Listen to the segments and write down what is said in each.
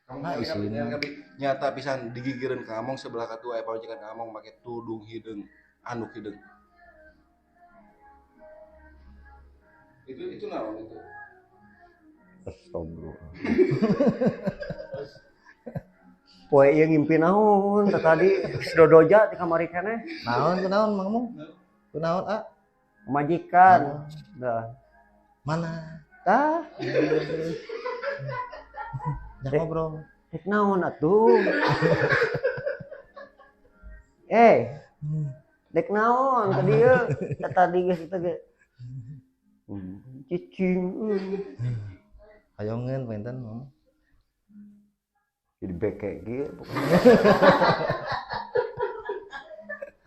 Kamu Nah, isina. Nyata pisan digigireun ka Among sebelah katua aya pamajikan ka Among make tudung hideung, anduk hideung. Itu naon itu? Astagfirullah. Poe ieu ngimpi naon teh tadi geus dodoja di kamari keneh. Naon kunaon Mang Mong? Kunaon ah? Majikan. Dah. Mana? Tah. Jangan ngobrol. Rek naon atuh? Dek naon tadi ieu? Tadi geus teh ge. Cicing. Hayongeun panginten Mang. Jadi beke kieu pokoknya.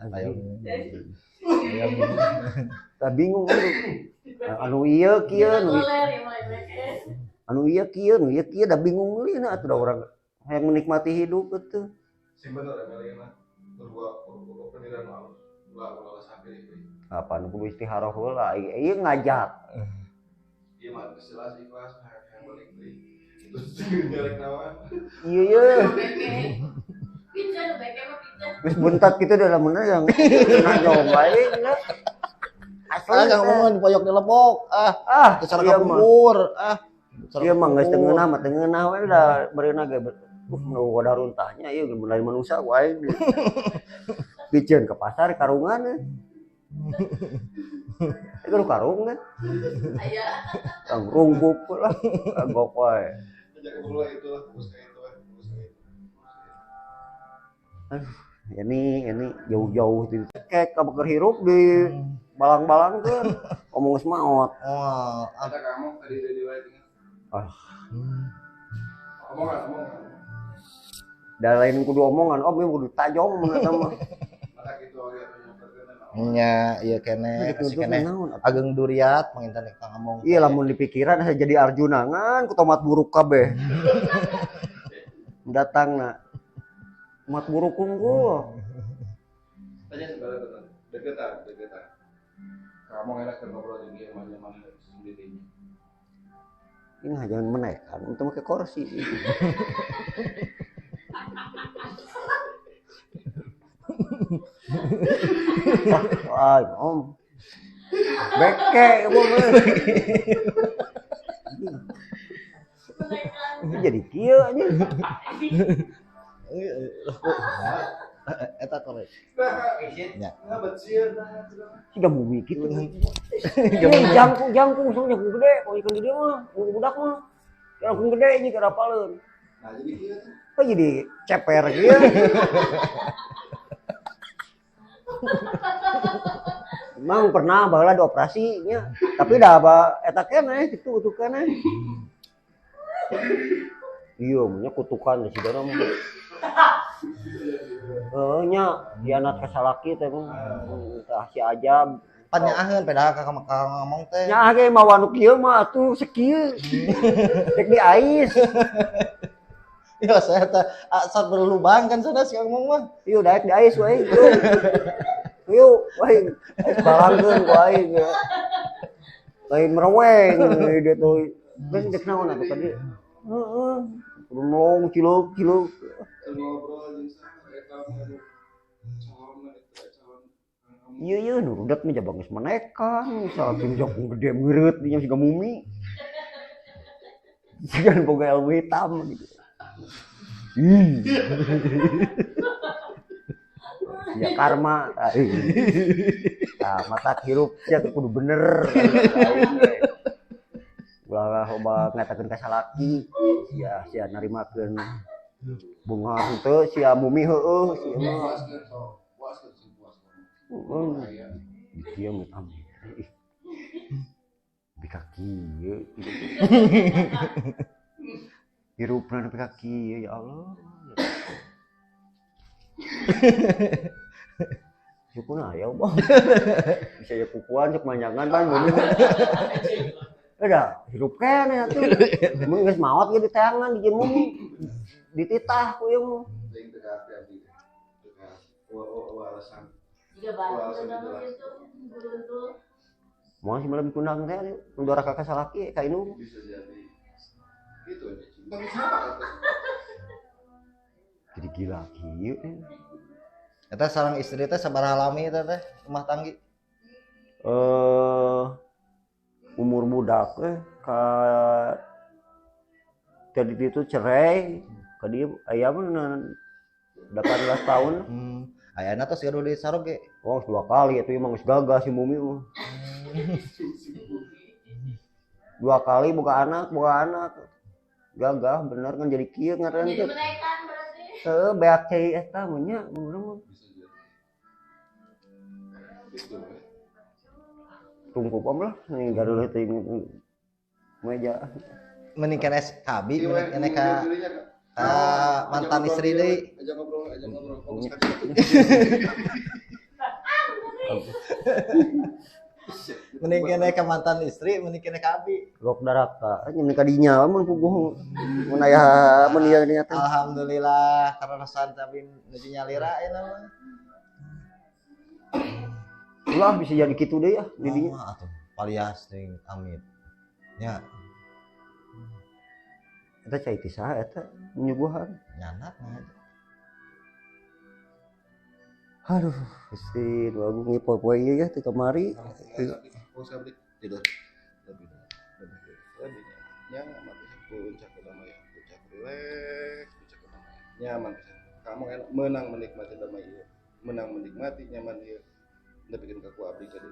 Hayongeun. Tah bingung aduh. Anu ieu kieu nu anu ieu kieu nu ieu kieu da bingung meulina atuh da urang hayang menikmati hidup atuh. Sing bener ya mah. Berbuat pendirian alus. Ulah ulah sampai deui. Apa nu kudu istiharah heula ieu ngajak. Ieu mah jelas ikhlas hayang balik deui. Terus nyelek naon. Iya iya. Geus buntat kitu da lamunna yang nanya wae nya. Asli Ah, jangan ngomong di pojok di lebok. Ah, secara iya mah. kapungkur. Ah. Iya mah geus teu ngeunah mah teu ngeunah we da bereuna ge. Nu wadah runtahnya ieu lain manusia wae. Piceun ke pasar karungan we. Ieu karung kan. Aya. Tang rungkup lah, kagok wae. Ajak ngobrol itu lah, fokus ka itu lah, fokus ka itu. Aduh, ini jauh-jauh di kek ka keur hirup di balang-balangkeun. Omong geus maot. Oh, ah. Ada kamu tadi di wae tinggal. Ah. Omongan, omongan. Da lain kudu omongan, om ieu kudu tajong mun eta mah. Mata kitu oge atuh Nya, ieu keneh, Gitu, kasih keneh. Ageng duriat panginten Kang Among. Iya lamun dipikiran asa jadi Arjuna ngan ku tomat buruk kabeh. Datangna. Tomat buruk unggul. Tanya sebenarnya bener. Deketan, deketan. Kang Among enak keur ngobrol jeung ieu mah nyaman sendirinya. Ini jangan menaikkan untuk pakai kursi. Wah, om. Beke, om. Jadi kieu anjing. Eta korek. Nya. Siga bumi kitu. Jangkung jangkung sama jangkung gede, kalau ikan di dia mah, budak mah. Jangkung gede ini kada apaleun. Nah, jadi kieu tuh. Kok jadi ceper kieu. Emang pernah baheula dioperasi nya, tapi dah apa eta keneh kitu kutukan. Iya, nya kutukan si dana mah. Heuh nya hianat ka salaki teh mah. Tah si ajab. Pan nyaaheun pedah ka ngomong teh. Nyaah ge mawa nu kieu mah atuh sakieu. Rek diais. Iya, saya teh asal berlubang kan saudara si ngomong mah. Iya, daek diais we. Yuk, wae balangkeun ku aing. Lain mereweng dia tuh. Geus dek naon atuh tadi. Heeh. Melong cilok cilok. Ngobrol jeung saha eta mah calon eta calon. Iya iya nu rudet mah jabang geus menekan, saking jangkung gede meureut dinya siga mumi. Siga boga ilmu hitam gitu. Ih. Ya karma. Nah, mata hirup sia kudu bener. Ulah loba ngatakeun ka salaki, sia sia narimakeun bunga henteu sia mumi heueuh sia mah. Heeh. Dieu mah am. Bi ka kieu. Hirupna nepi ka kieu ya Allah. Sukuna aya bang. Bisa ya kukuan sok manjangan pan bener. Udah hirup keneh atuh. Mun geus maot ge diteangan di mumi. Dititah ku ieu mah. Teuing teu kaarti abdi teh. Teu kaarti. Eueuh alasan. Jiga batu nama gitu, guruntul. Moal sih malam kundang teh nu dora kakak salaki ka indung. Bisa jadi. Gitu aja. Bang siapa kata? Gila kieu eh. Eta sareng istri teh sabaraha lami eta teh rumah tanggi? Eh, umur budak ka tadi itu cerai ka dieu aya mah 18 tahun. Ayana tos gaduh deui saroge. Oh, dua kali itu emang geus gagah si Mumi mah. Dua kali buka anak, buka anak. Gagah bener kan jadi kieu ngaran Jadi teh. menaikkan berarti. Heuh, beak cai eta mah nya urang mah. Bisa jadi. Gitu. Tungku pam lah nih gaduh teh meja. Mending keneh ka abi, Iya, mending keneh ka dirinya, Kak. ka mantan istri deui. Ajak ngobrol, ajak ngobrol. Fokus ka Mending keneh ka mantan istri, mending keneh ka abi. Gok daraka, nya ka dinya mun puguh mun aya mun ieu nya teh. Alhamdulillah karena tapi nuju nyalira ayeuna mah. Ulah bisa jadi kitu deui ya di dinya. Ah, atuh palias ting amit. Nya, Eta cai ti saha eta nyuguhan. nyanak mah. Aduh, Gusti, nu agung ieu poe-poe ieu ya ti kamari. Fokus ka abdi. Tidur. Lebih lebih lebih nyaman bisa puncak kedamaian, puncak relax, puncak kedamaian. Nyaman bisa. Kamu enak menang menikmati damai ieu. Menang menikmati nyaman ieu. Nepikeun ka ku abdi jadi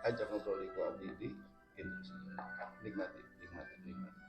ajak ngobrol di ku abdi di Indosiar. Nikmati, nikmati, nikmati.